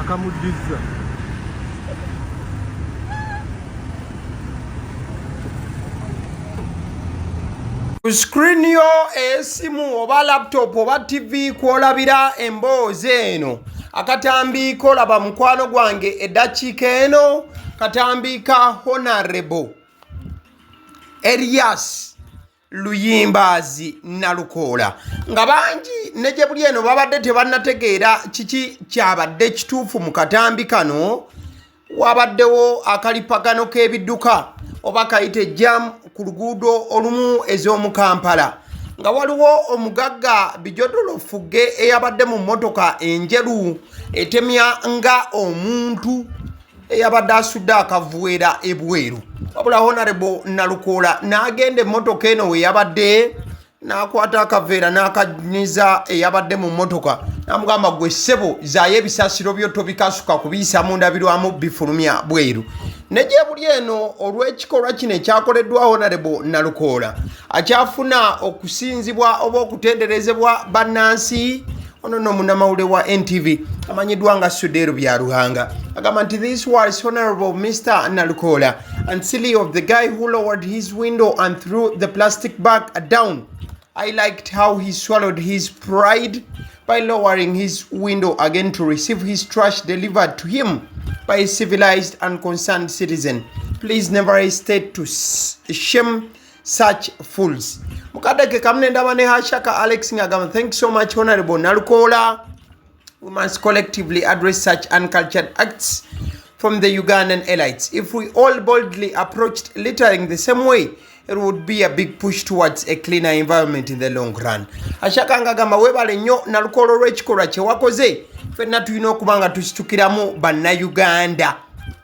Akamuddizza. Ku screen yo ey'essimu oba laptop oba tv kwolabira emboozi eno akatambi kolaba mukwano gwange eddakiika eno katambi ka Honorable Elias Luyimbaazi Nalukoola nga bangi ne gye buli eno babadde tebannategeera kiki kyabadde kituufu mu katambi kano. Wabaddewo akalipagano k'ebidduka oba kayite jam ku luguudo olumu ez'omu Kampala nga waliwo omugagga Bijodolo Fugge eyabadde mu mmotoka enjeru etemya nga omuntu eyabadde asudde akaveera ebweru, wabula Honorable Nalukoola n'agenda emmotoka eno we yabadde n'akwata akaveera n'akanyiza eyabadde mu mmotoka n'amugamba, gwe ssebo zaayo ebisasiro byo, tobikasuka kubiyisa mu ndabirwamu bifulumya bweru. Ne gyebuli eno olw'ekikolwa kino ekyakoleddwa Honorable Nalukoola akyafuna okusinzibwa oba okutenderezebwa bannansi. Ono no munnamawulire wa NTV amanyiddwa nga Suderu Byaruhanga agamba nti this was Honorable Mr Nalukoola and silly of the guy who lowered his window and threw the plastic bag down. I liked how he swallowed his pride by lowering his window again to receive his trash delivered to him by a civilized and concerned citizen. Please never hesitate to shame such fools. Mukadde ke kamu nendaba ne Hashaka Alex ng'agamba, thank you so much, Honorable Nalukoola. We must collectively address such uncultured acts from the Ugandan elites. If we all boldly approached littering the same way, it would be a big push towards a cleaner environment in the long run. Ashaka ng'agamba weebale nnyo Nalukoola olw'ekikolwa kye wakoze. Ffenna tulina okuba nga tusitukiramu Bannayuganda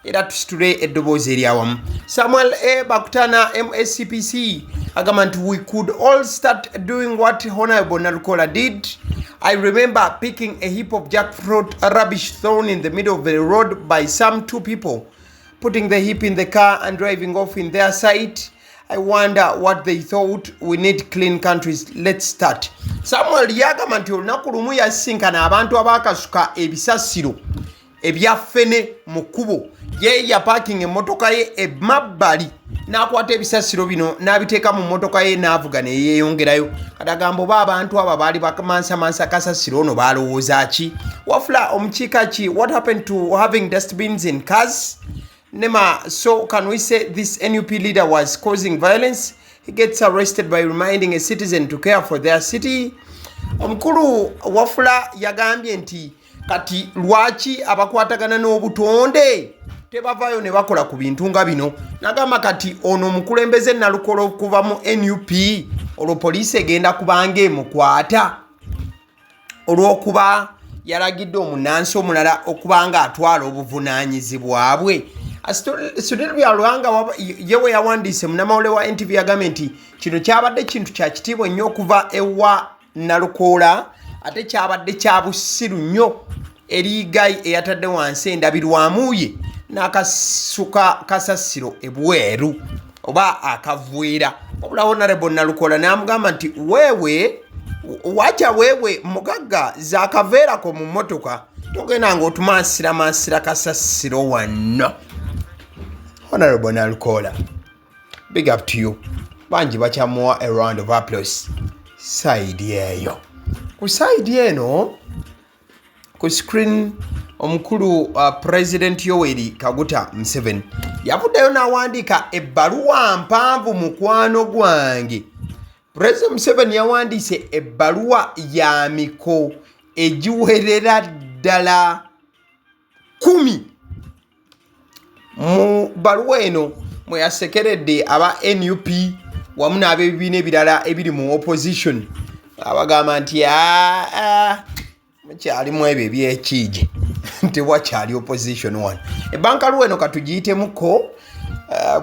era tusitule eddoboozi eryawamu. Samuel A Bakutana MSCPC agamba nti we could all start doing what Honorable Nalukoola did. I remember picking a heap of jackfruit rubbish thrown in the middle of the road by some two people, putting the heap in the car and driving off in their sight. I wonder what they thought. We need clean countries. Let's start. Samuel yagamba nti olunaku lumu yasisinkana abantu abaakasuka ebisasiro ebya ffene mu kkubo. Ye yapaakinga emmotoka ye emabbali n'akwata ebisasiro bino n'abiteeka mu mmotoka ye n'avuga ne yeeyongerayo. Kati agamba oba abantu abo baali bamansamansa kasasiro ono balowooza ki? Wafula omukiika ki, what happened to having dustbins in cars? Nema, so can we say this NUP leader was causing violence? He gets arrested by reminding a citizen to care for their city. Omukulu Wafula yagambye nti kati lwaki abakwatagana n'obutonde tebavaayo ne bakola ku bintu nga bino? Nagamba kati ono omukulembeze Nalukoola okuva mu NUP, olwo poliisi egenda kubanga emukwata olw'okuba yalagidde omunansi omulala okuba nga atwala obuvunaanyizibwa bwe. Sudhir Byaruhanga ye we yawandiise munnamawulire wa NTV yagambye nti kino kyabadde kintu kya kitiibwa nnyo okuva ewa Nalukoola, ate kyabadde kya busiru nnyo eri guy eyatadde wansi endabirwamu ye n'akasuka kasasiro ebweru oba akaveera. Wabula Honorable Nalukoola n'amugamba nti weewe wacha weewe mugagga zaakaveerako mu mmotoka, togenda nga otumansiramansira kasasiro wanno. Honorable Nalukoola, big up to you. Bangi bakyamuwa a round of applause side eyo. Ku side eno ku screen omukulu President Yoweri Kaguta Museveni yavuddeyo n'awandiika ebbaluwa mpanvu. Mukwano gwange, President Museveni yawandiise ebbaluwa ya miko egiwerera ddala 10. Mu bbaluwa eno mwe yasekeredde aba NUP wamu n'ab'ebibiina ebirala ebiri mu opposition, abagamba nti aa mukyalimu ebyo ebyekiije, tewakyali opposition wano. Ebbankaluwa eno katugiyitemuko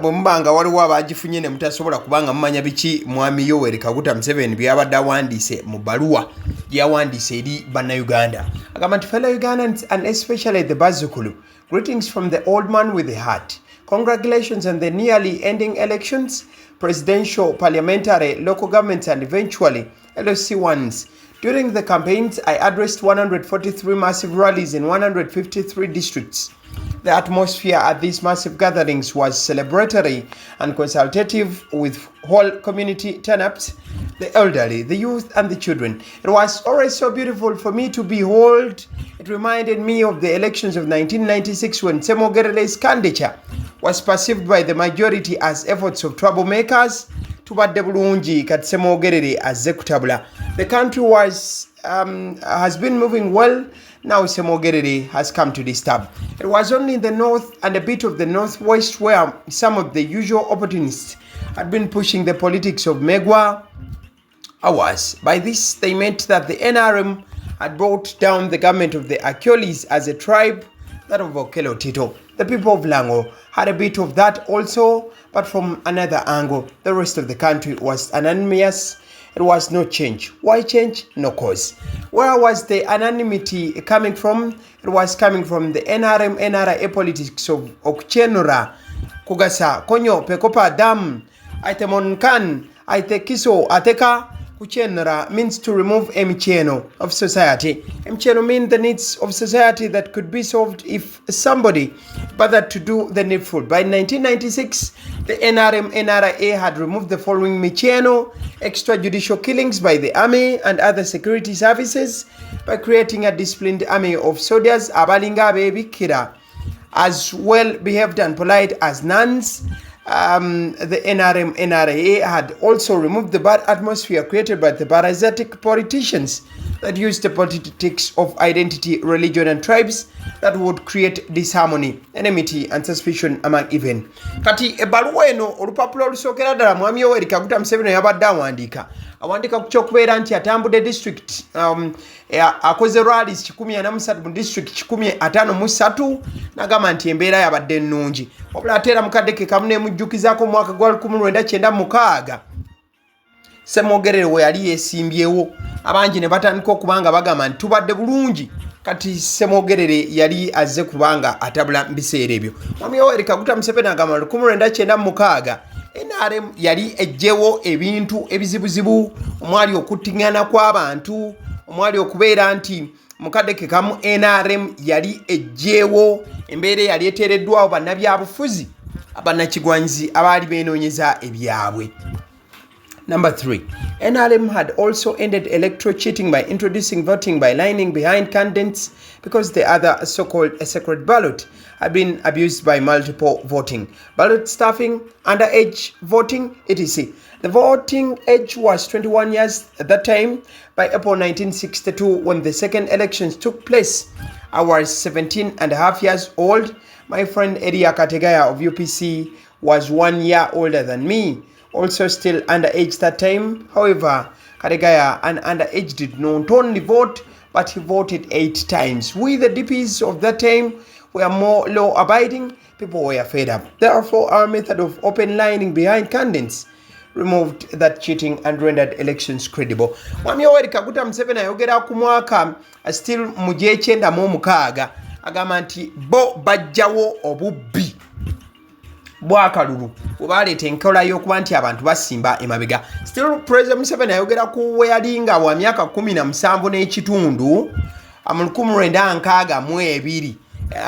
bwe muba nga waliwo abagifunye ne mutasobola kubanga mumanya biki mwami Yoweri Kaguta Museveni byabadde awandiise mu bbaluwa gyeyawandiise eri Bannayuganda. Agamba nti, fellow Ugandans and especially the Bazukulu, greetings from the old man with the heart. Congratulations on the nearly ending elections, presidential, parliamentary, local governments and eventually LC ones. During the campaigns, I addressed 143 massive rallies in 153 districts. The atmosphere at these massive gatherings was celebratory and consultative with whole community turn-ups, the elderly, the youth, and the children. It was always so beautiful for me to behold. It reminded me of the elections of 1996 when Ssemogerere's candidature was perceived by the majority as efforts of troublemakers. Tubadde bulungi, kati Ssemogerere azze kutabula. The country has been moving well. Now Ssemogerere has come to disturb. It was only in the north and a bit of the northwest where some of the usual opportunists had been pushing the politics of Megwa ours. By this, they meant that the NRM had brought down the government of the Acholis as a tribe, that of Okello Tito. The people of Lango had a bit of that also, but from another angle. The rest of the country was anonymous. It was no change. Why change? No cause. Where was the anonymity coming from? It was coming from the NRM NRA politics of Okchenura, Kugasa, Konyo, Pekopa, Dam, Aitemonkan, Aitekiso, Ateka. Kuchenura means to remove emicheno of society. Emicheno means the needs of society that could be solved if somebody bothered to do the needful. By 1996, the NRM NRA had removed the following micheno: extrajudicial killings by the army and other security services by creating a disciplined army of soldiers abalinga abeebikira, as well behaved and polite as nuns. The NRM NRA had also removed the bad atmosphere created by the parasitic politicians that used the politics of identity, religion, and tribes that would create disharmony, enmity, and suspicion among even. Kati ebbaluwa eno, olupapula olusookera ddala, Mwami Yoweri Kaguta Museveni yabadde awandiika ku kyokubeera nti atambudde district, akoze rallies 143 mu district 153, nagamba nti embeera yabadde nnungi. Wabula ate era mukadde ke kamu nemujjukizaako mu mwaka gwa 1996 Ssemogerere we yali yeesimbyewo, abangi ne batandika okuba nga bagamba nti tubadde bulungi, kati Ssemogerere yali azze kubanga atabula mu biseera ebyo. Mwami Yoweri Kaguta Museveni agamba 1996 NRM yali ejjewo ebintu ebizibuzibu omwali okuttiŋŋana kw'abantu, omwali okubeera nti mukadde ke kamu NRM yali ejjeewo embeera eyali eteereddwawo bannabyabufuzi abannakigwanyizi abaali beenoonyeza ebyabwe. Number three, NRM had also ended electoral cheating by introducing voting by lining behind candidates because the other so-called secret ballot had been abused by multiple voting, ballot stuffing, underage voting, etc. The voting age was 21 years at that time. By April 1962, when the second elections took place, I was 17 and a half years old. My friend Eria Kategaya of UPC was 1 year older than me, also still underage that time. However, Kategaya, an underage, did not only vote, but he voted eight times. We, the DPs of that time, were more law abiding. People were fed up. Therefore, our method of open lining behind candidates removed that cheating and rendered elections credible. Mwami Yoweri Kaguta Museveni ayogera ku mwaka still mu 1996, agamba nti bo bajjawo obubbi bwakalulu bwe baleeta enkola y'okuba nti abantu basimba emabega. Still President Museveni ayogera ku we yali nga wa myaka 17 n'ekitundu mu 1962.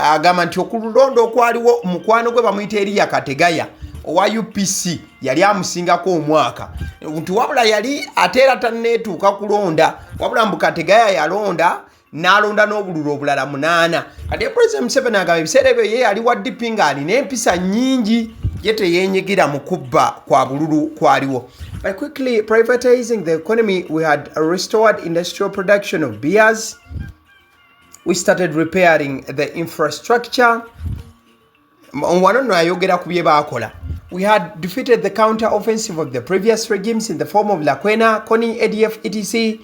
Agamba nti okulonda okwaliwo, mukwano gwe bamuyita Eriya Kategaya owa UPC yali amusingako omwaka, nti wabula yali ate era tanneetuuka kulonda, wabula mbu Kategaya yalonda n'alonda n'obululu obulala munaana. Kati President Museveni agamba ebiseera ebyo ye yali wa DP ng'alina empisa nnyingi, ye teyeenyigira mu kubba kwa bululu kwaliwo. By quickly privatizing the economy, we had restored industrial production of beers. We started repairing the infrastructure. Wano nno ayogera ku bye baakola. We had defeated the counter offensive of the previous regimes in the form of Lakwena, Kony, ADF, etc.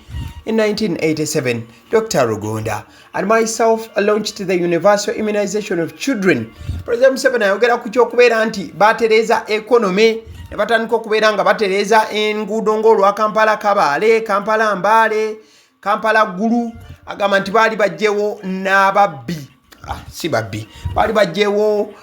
In 1987, Dr. Rugunda and myself launched the universal immunization of children. President Museveni ayogera ku kyokubeera nti batereeza economy ne batandika okubeera nga batereeza enguudo ng'olwa Kampala Kabaale, Kampala Mbaale, Kampala Ggulu. Agamba nti baali bajjewo n'ababbi, si babbi, baali bajjewo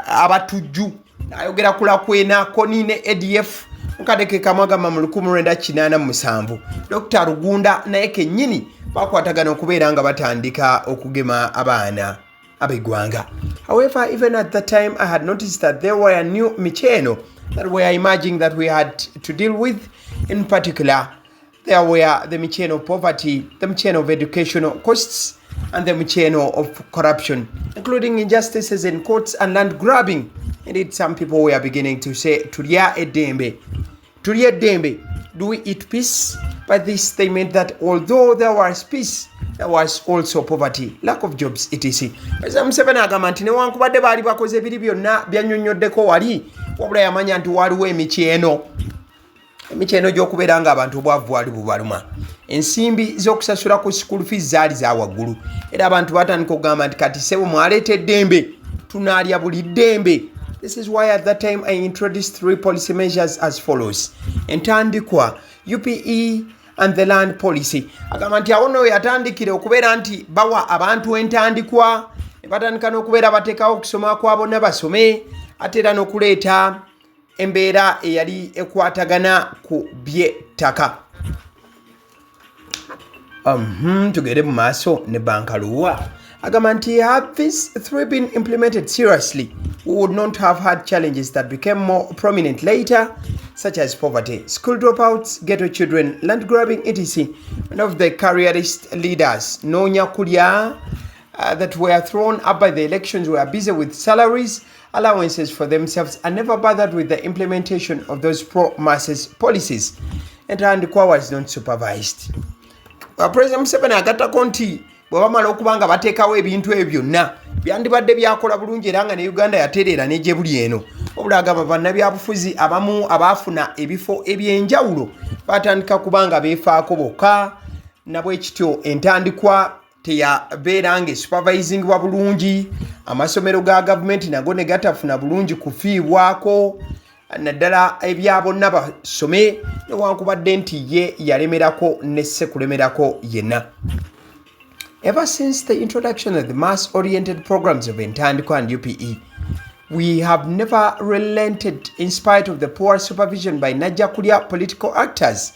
abatujju. Ayogera ku Lakwena, Kony ne ADF. Mukadde ke kamu agamba mu 1987 Dr Rugunda naye kennyini bakwatagana okubeera nga batandika okugema abaana ab'eggwanga. However, even at that time I had noticed that there were new micheno that were emerging that we had to deal with. In particular, there were the micheno of poverty, the micheno of educational costs, and the micheno of corruption, including injustices in courts and land grabbing. Indeed, some people were beginning to say, "Tulya eddembe. Tulya eddembe. Do we eat peace?" By this they meant that although there was peace, there was also poverty, lack of jobs, etc. President Museveni agamba nti newankubadde baali bakoze ebiri byonna byannyonnyoddeko wali, wabula yamanya nti waliwo emikyeno, emikyeno gy'okubeera ng'abantu obwavu bwali bubaluma, ensimbi z'okusasula ku school fees zaali za waggulu, era abantu batandika okugamba nti kati sebo mwaleeta eddembe, tunaalya buli ddembe. This is why at that time I introduced three policy measures as follows: entandikwa, UPE and the land policy. Agamba nti awo nno yatandikira okubeera nti bawa abantu entandikwa, ne batandika n'okubeera bateekawo okusoma kwa bonna basome, ate era n'okuleeta embeera eyali ekwatagana ku by'ettaka. Tugende mu maaso ne bankaluwa. Agamba nti had these three been implemented seriously, we would not have had challenges that became more prominent later, such as poverty, school dropouts, ghetto children, land grabbing, etc. One of the careerist leaders, Nonya Kulya, that were thrown up by the elections were busy with salaries, allowances for themselves and never bothered with the implementation of those pro-masses policies. Entandikwa was not supervised. President Museveni agattako nti bwe bamala okuba nga bateekawo ebintu ebyo byonna, byandibadde byakola bulungi era nga ne Uganda yatereera ne gye buli eno. Wabula agamba bannabyabufuzi abamu abaafuna ebifo ebyenjawulo batandika kuba nga beefaako bokka, nabwekityo entandikwa teyabeera nga esupervisingibwa bulungi, amasomero ga gavumenti nago ne gatafuna bulungi kufiibwako, naddala ebya bonna basome, newankubadde nti ye yalemerako ne ssekulemerako yenna. Ever since the introduction of the mass-oriented programs of Entandikwa and UPE, we have never relented in spite of the poor supervision by Najakulya political actors.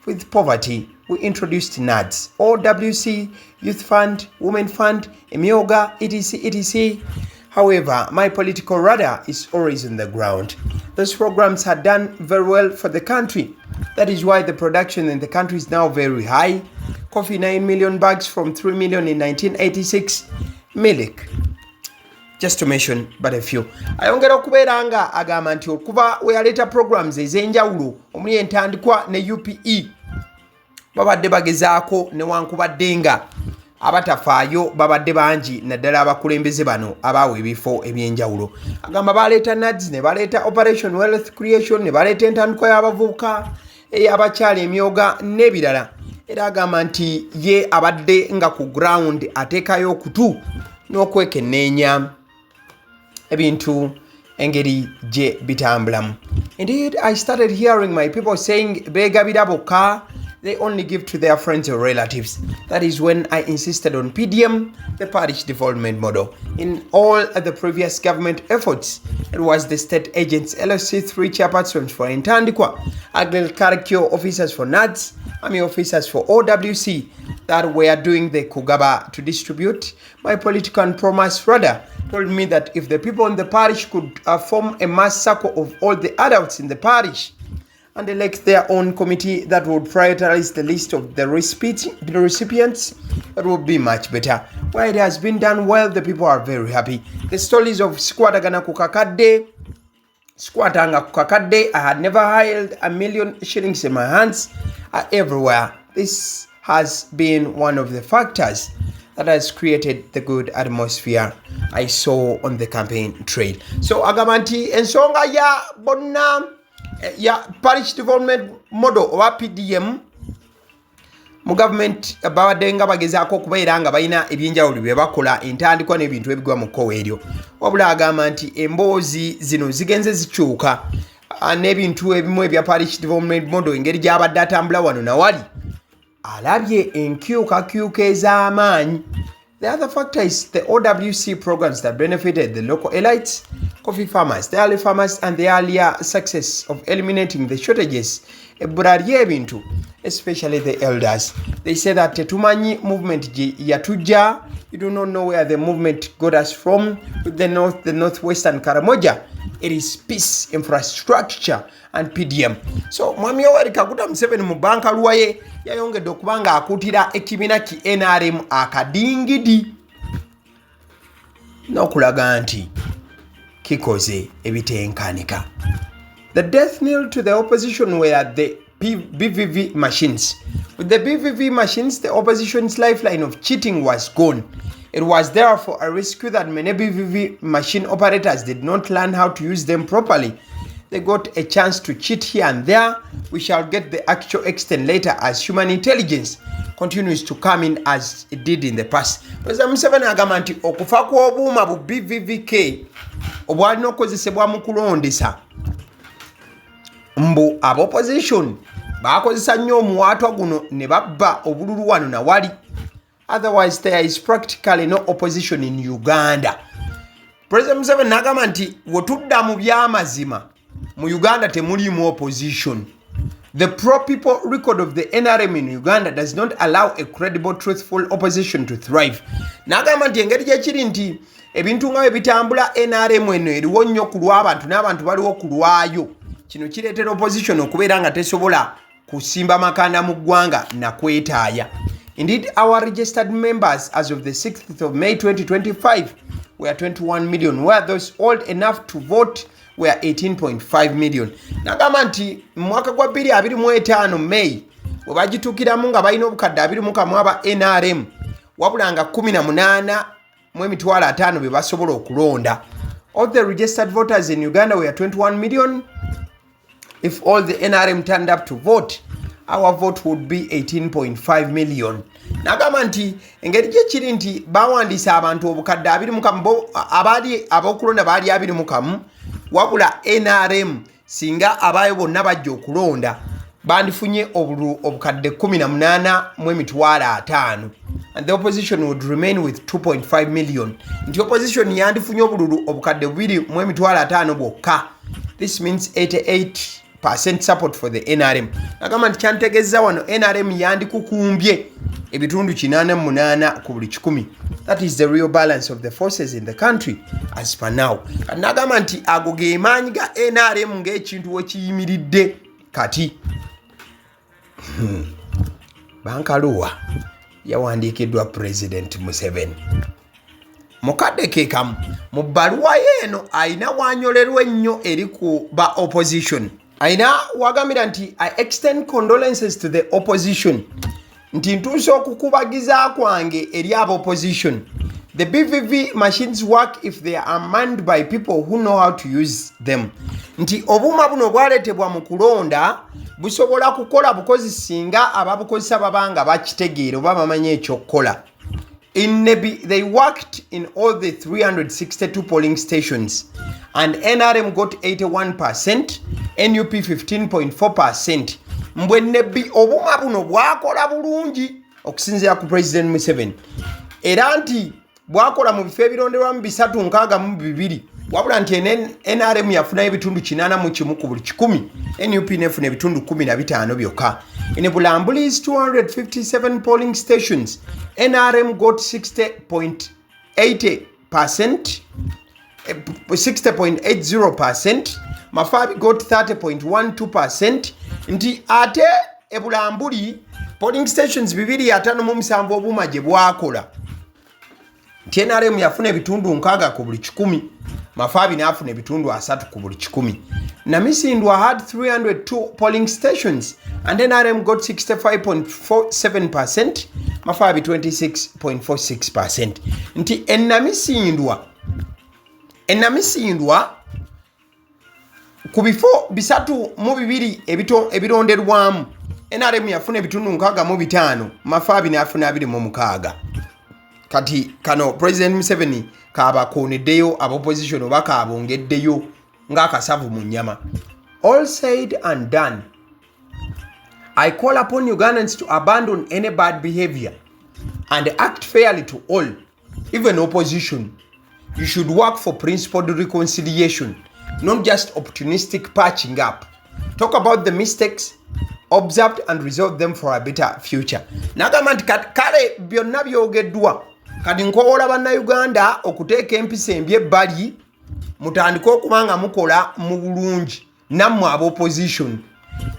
With poverty, we introduced NAADS, OWC, Youth Fund, Women Fund, Emyoga, etc., etc. However, my political radar is always on the ground. Those programs had done very well for the country. That is why the production in the country is now very high. Coffee, 9 million bags from 3 million in 1986. Milk, just to mention but a few. Ayongera okubeera nga agamba nti okuva we yaleeta programs ez'enjawulo omuli entandikwa ne UPE, babadde bagezaako newankubadde nga abatafaayo babadde bangi, naddala abakulembeze bano abaawa ebifo ebyenjawulo. Agamba baleeta NAADS, ne baleeta Operation Wealth Creation, ne baleeta entandikwa y'abavubuka, ey'abakyala, emyoga n'ebirala. Era agamba nti ye abadde nga ku ground ateekayo okutu n'okwekenneenya ebintu engeri gye bitambulamu. Indeed, I started hearing my people saying beegabira bokka, they only give to their friends or relatives. That is when I insisted on PDM, the parish development model. In all the previous government efforts, it was the state agents, LC3 chairpersons for Entandikwa, agriculture officers for NAADS, army officers for OWC that were doing the kugaba, to distribute. My political and pro-mass radar told me that if the people in the parish could form a mass circle of all the adults in the parish and elect their own committee that would prioritize the list of the recipients, it would be much better. Where it has been done well, the people are very happy. The stories of sikwatagana ku kakadde, sikwatanga ku kakadde, I had never held 1 million shillings in my hands, are everywhere. This has been one of the factors that has created the good atmosphere I saw on the campaign trail. So agamba nti ensonga ya bonna ya parish development model oba PDM mu gavumenti babadde nga bagezaako okubeera nga balina ebyenjawulo bye bakola, entandikwa n'ebintu ebigwa mu kkowa eryo. Wabula agamba nti emboozi zino zigenze zikyuka, n'ebintu ebimu ebya parish development model, engeri gy'abadde atambula wano nawali alabye enkyukakyuka ez'amaanyi. The other factor is the OWC programs that benefited the local elites Coffee farmers, the early farmers and the earlier success of eliminating the shortages, ebbula ly'ebintu, especially the elders. They say that tetumanyi movement gye yatujja. You do not know where the movement got us from. With the north, the northwestern Karamoja, it is peace, infrastructure and PDM. So Mwami Yoweri Kaguta Museveni mu bankaluwa ye yayongedde okuba nga akuutira ekibiina ki NRM akadingidi n'okulaga nti kikoze ebitenkanika. The death knell to the opposition were the BVV machines. With the BVV machines, the opposition's lifeline of cheating was gone. It was therefore a rescue that many BVV machine operators did not learn how to use them properly. They got a chance to cheat here and there. We shall get the actual extent later as human intelligence continues to come in as it did in the past. President Museveni agamba nti okufa kw'obuuma bu BVVK obwalina okukozesebwa mu kulondesa, mbu abopposition bakozesa nnyo omuwaatwa guno ne babba obululu wano nawali. Otherwise, there is practically no opposition in Uganda. President Museveni n'agamba nti wetudda mu byamazima, mu Uganda temuliimu opposition. The pro people record of the NRM in Uganda does not allow a credible, truthful opposition to thrive. N'agamba nti engeri gyekiri nti ebintu nga bwe bitambula, NRM eno eriwo nnyo ku lw'abantu n'abantu baliwo ku lwayo. Kino kireetera opposition okubeera nga tesobola kusimba makanda mu ggwanga nakwetaaya. Indeed, our registered members as of the 6th of May 2025 were 21 million, where those old enough to vote were 18.5 million. Nagamba nti mu mwaka gwa 2025 May bwe bagituukiramu nga balina obukadde 21 aba NRM, wabula nga 18 mu emitwalo 5 be basobola okulonda. All the registered voters in Uganda were 21 million. If all the NRM turned up to vote, our vote would be 18.5 million. Nagamba nti engeri gyekiri nti bawandiisa abantu obukadde 21, abaali ab'okulonda baali 21, wabula NRM singa abaayo bonna bajja okulonda, bandifunye obululu obukadde 18 mu emitwalo 5, and the opposition would remain with 2.5 million, nti opposition yandifunye obululu obukadde 2 mu emitwalo 5 bwokka. This means 88% support for the NRM. Nagamba nti kyantegeeza wano NRM yandikukumbye ebitundu 88 ku buli kikumi. That is the real balance of the forces in the country as per now. Kati nagamba nti ago ge maanyi ga NRM ng'ekintu wekiyimiridde kati. Bankaluwa yawandiikiddwa President Museveni mukadde ke kamu. Mu bbaluwa ye eno ayina wanyolerwa ennyo eri ku ba opposition. Ayina wagambira nti, "I extend condolences to the opposition," nti ntuusa okukubagiza kwange eri aba opposition. "The BVV machines work if they are manned by people who know how to use them," nti obuuma buno bwaleetebwa mu kulonda busobola kukola bukozi singa ababukozesa baba nga bakitegeera oba bamanyi ekyokukola. In Nebbi, they worked in all the 362 polling stations and NRM got 81%, NUP 15.4%. Mbwe Nebbi obuuma buno bwakola bulungi okusinziira ku President Museveni, era nti bwakola mu bifo ebironderwamu 362, wabula nti NRM yafunayo ebitundu 81 ku buli kikumi, NUP nefuna ebitundu 15 byokka. In Bulambuli's 257 polling stations, NRM got 60.80%, 60.80%, Mafabi got 30.12%, nti ate ebulambuli polling stations 257 obuuma gye bwakola, nti NRM yafuna ebitundu 60 ku buli kikumi, Mafaabi n'afuna ebitundu 30 ku buli kikumi. Namisindwa had 302 polling stations and NRM got 65.47%, Mafaabi 26.46%, nti enamisindwa ku bifo 302 ebironderwamu, NRM yafuna ebitundu 65, Mafaabi n'afuna 26. Kati kano President Museveni kabakooneddeyo abopposition oba kabongeddeyo ng'akasavu mu nnyama. "All said and done, I call upon Ugandans to abandon any bad behavior and act fairly to all, even opposition." You should work for principled reconciliation, not just opportunistic patching up. Talk about the mistakes observed and resolve them for a better future. Nagamba nti kale byonna byogeddwa, kati nkowoola Bannayuganda okuteeka empisa embi ebbali, mutandike okuba nga mukola mu bulungi nammwe aba opposition.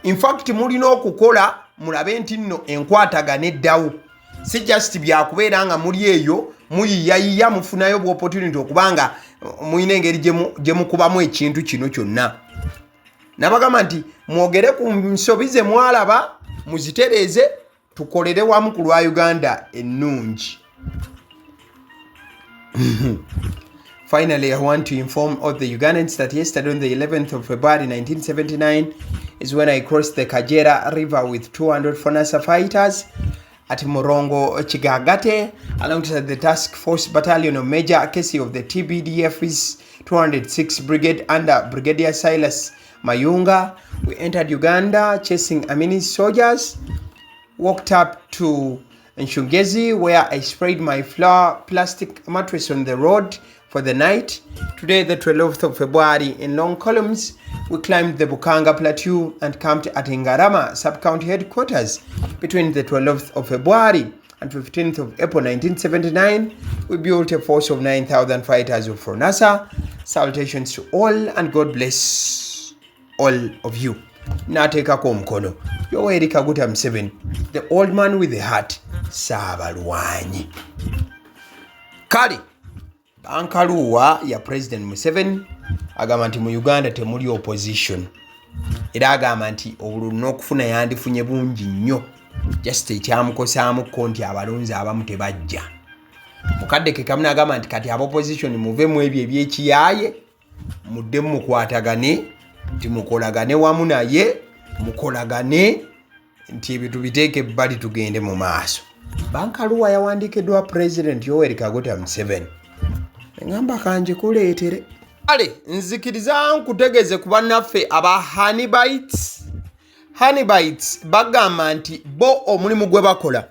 Infact mulina okukola mulabe nti nno enkwatagana eddawo, si just byakubeera nga muli eyo muyiyayiya mufunayo bwa opportunity okuba nga mulina engeri gye mukubamu ekintu kino kyonna. Nabagamba nti mwogere ku nsobi ze mwalaba, muzitereeze, tukolere wamu ku lwa Uganda ennungi. Finally, I want to inform all the Ugandans that yesterday on the 11th of February 1979 is when I crossed the Kagera River with 200 FRONASA fighters at Murongo Kigagate alongside the Task Force Battalion of Major Casey of the TBDF's 206 Brigade under Brigadier Silas Mayunga. We entered Uganda chasing Amini's soldiers, walked up to Nshungezi where I spread my flour plastic mattress on the road for the night. Today, the 12th of February, in long columns, we climbed the Bukanga Plateau and camped at Ngarama sub-county headquarters. Between the 12th of February and 15th of April 1979, we built a force of 9,000 fighters of FRONASA. Salutations to all and God bless all of you. N'ateekako omukono Yoweri Kaguta Museveni, the old man with the heart, Ssaabalwanyi. Kale bankaluwa ya President Museveni agamba nti mu Uganda temuli opposition, era agamba nti obululu n'okufuna yandifunye bungi nnyo, just ekyamukosaamuko nti abalonzi abamu tebajja. Mukadde ke kamu n'agamba nti kati aba opposition muve mu ebyo ebyekiyaaye, muddemu mukwatagane, nti mukolagane wamu naye, mukolagane nti ebyo tubiteeke ebbali tugende mu maaso. Bankaluwa yawandiikiddwa President Yoweri Kaguta Museveni, eŋŋamba kanjikuleetere. Kale nzikiriza nkutegeeze ku bannaffe aba Honeybites. Honeybites bagamba nti bo omulimu gwe bakola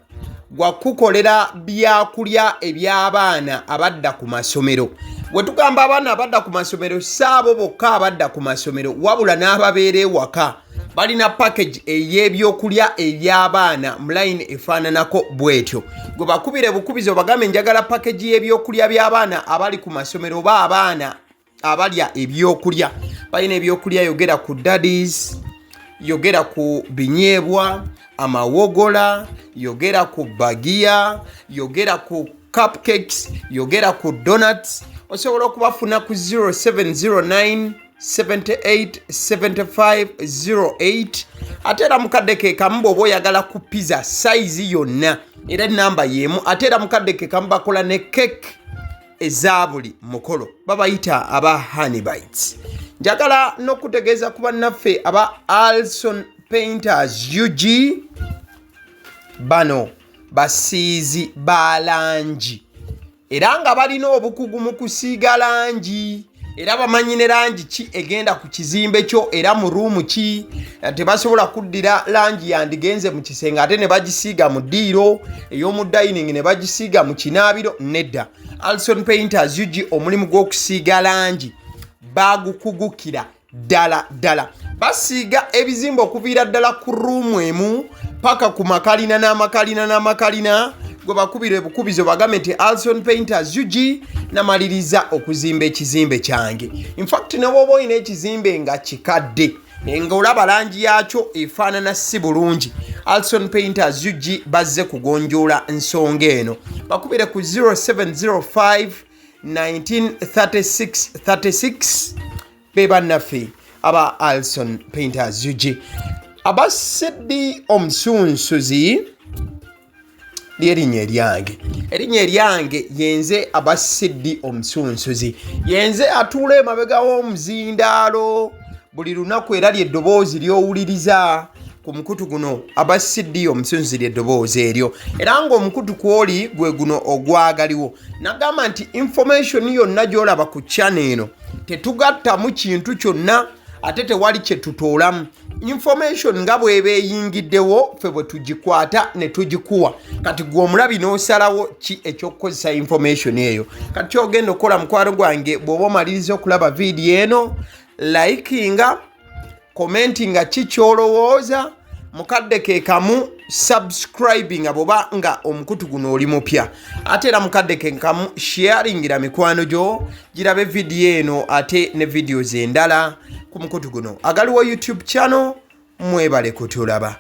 gwa kukolera byakulya eby'abaana abadda ku masomero. Bwe tugamba abaana abadda ku masomero, si abo bokka abadda ku masomero, wabula n'ababeera ewaka. Balina package ey'ebyokulya eby'abaana mu line efaananako bw'etyo. Gwe bakubire bukubizi obagambe njagala package y'ebyokulya by'abaana abali ku masomero oba abaana abalya ebyokulya. Balina ebyokulya, yogera ku daddies, yogera ku binyeebwa, amawogola, yogera ku bagiya, yogera ku cupcakes, yogera ku donuts. Osobola okubafuna ku 0709 78 75 08. Ate era mukadde ke kamu bw'oba oyagala ku pizza size yonna, era enamba y'emu. Ate era mukadde ke kamu bakola ne cake eza buli mukolo. Babayita aba Honeybites. Njagala n'okutegeeza ku bannaffe aba Alson Painters UG. Bano basiizi ba langi era nga balina obukugu mu kusiiga langi, era bamanyi ne langi ki egenda ku kizimbe kyo era mu ruumu ki. Tebasobola kuddira langi yandigenze mu kisenge ate ne bagisiiga mu ddiiro, ey'omu dining ne bagisiiga mu kinaabiro. Nedda, Alson Painters UG omulimu gw'okusiiga langi bagukugukira ddala ddala. Basiiga ebizimbe okuviira ddala ku ruumu emu paka ku makalina n'amakalina n'amakalina. Gwe bakubira ebukubizo bagambe nti Alson Painters UG namaliriza okuzimba ekizimbe kyange. Infact ne bw'oba olina ekizimbe nga kikadde nga olaba langi yakyo efaanana si bulungi, Alson Painters UG bazze kugonjoola nsonga eno. Bakubire ku 0705 1936 36. Be bannaffe aba Alson Painters UG. Aba CD omusunsuzi lyerinnya eryange, erinnya eryange yenze aba CD omusunsuzi, yenze atuula emabega w'omuzindaalo buli lunaku, era lyeddoboozi ly'owuliriza ku mukutu guno. Aba CD omusunsuzi lyeddoboozi eryo, era ng'omukutu kwoli gwe guno ogwagaliwo. Nagamba nti information yonna gy'olaba ku channel eno tetugattamu kintu kyonna, ate tewali kye tutoolamu. Information nga bweba eyingiddewo, ffe bwe tugikwata ne tugikuwa. Kati gwe omulabi n'osalawo ki ekyokukozesa information eyo. Kati kyogenda okukola, mukwano gwange, bw'oba omaliriza okulaba vidiyo eno, likinga, commentinga ki kyolowooza, mukadde ke kamu subscribinga bwoba nga omukutu guno oli mupya, ate era mukadde ke kamu sharingira mikwano gyo girabe vidiyo eno ate ne videos endala ku mukutu guno agaliwo YouTube channel. Mwebale kutulaba.